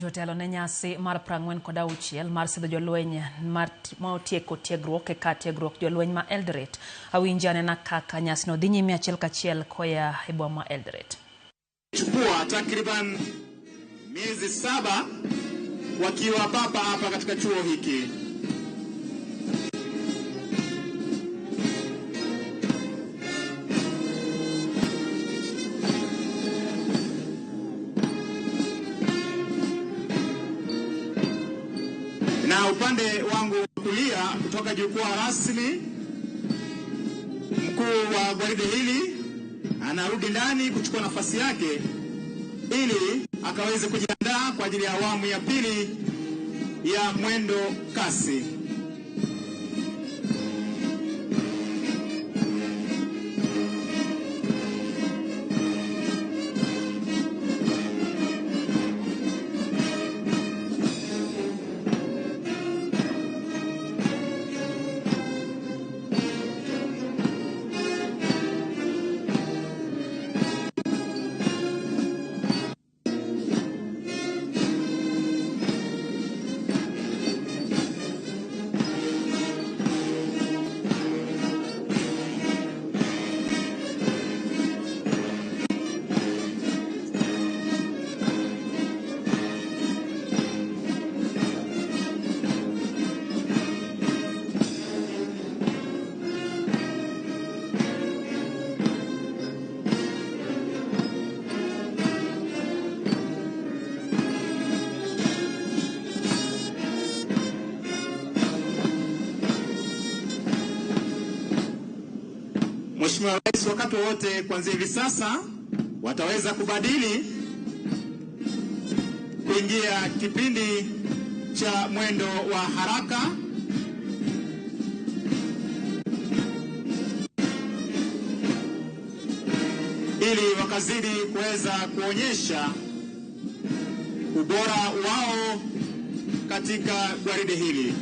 Jotelo ne nyasi mar 46 mar sidho jolweny ma otieko tiegruok e kar tiegruok jolweny ma Eldoret. Awinji anena kaka nyasino dhi nyime achiel kachiel koya e boma ma Eldoret. Chukua takriban miezi 7 wakiwa papa hapa katika chuo hiki. Na upande wangu kulia kutoka jukwaa rasmi, mkuu wa gwaride hili anarudi ndani kuchukua nafasi yake ili akaweze kujiandaa kwa ajili ya awamu ya pili ya mwendo kasi. Mheshimiwa Rais, wakati wote kuanzia hivi sasa wataweza kubadili kuingia kipindi cha mwendo wa haraka. Ili wakazidi kuweza kuonyesha ubora wao katika gwaride hili,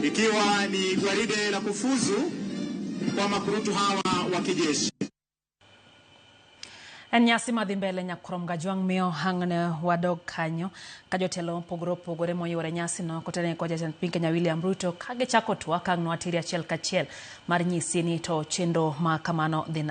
ikiwa ni gwaride la kufuzu kwa makurutu hawa wa kijeshi. En nyasi madhi mbele nyakrom Gajwang' miyo hang'ne wadog kanyo ka jotelo mopogore opogore moyuore nyasino kotenore kod jatend piny Kenya William Ruto ka gichako twak ang' nwatiri achiel kachiel mar nyisi ni to chenro ma kamano dhi.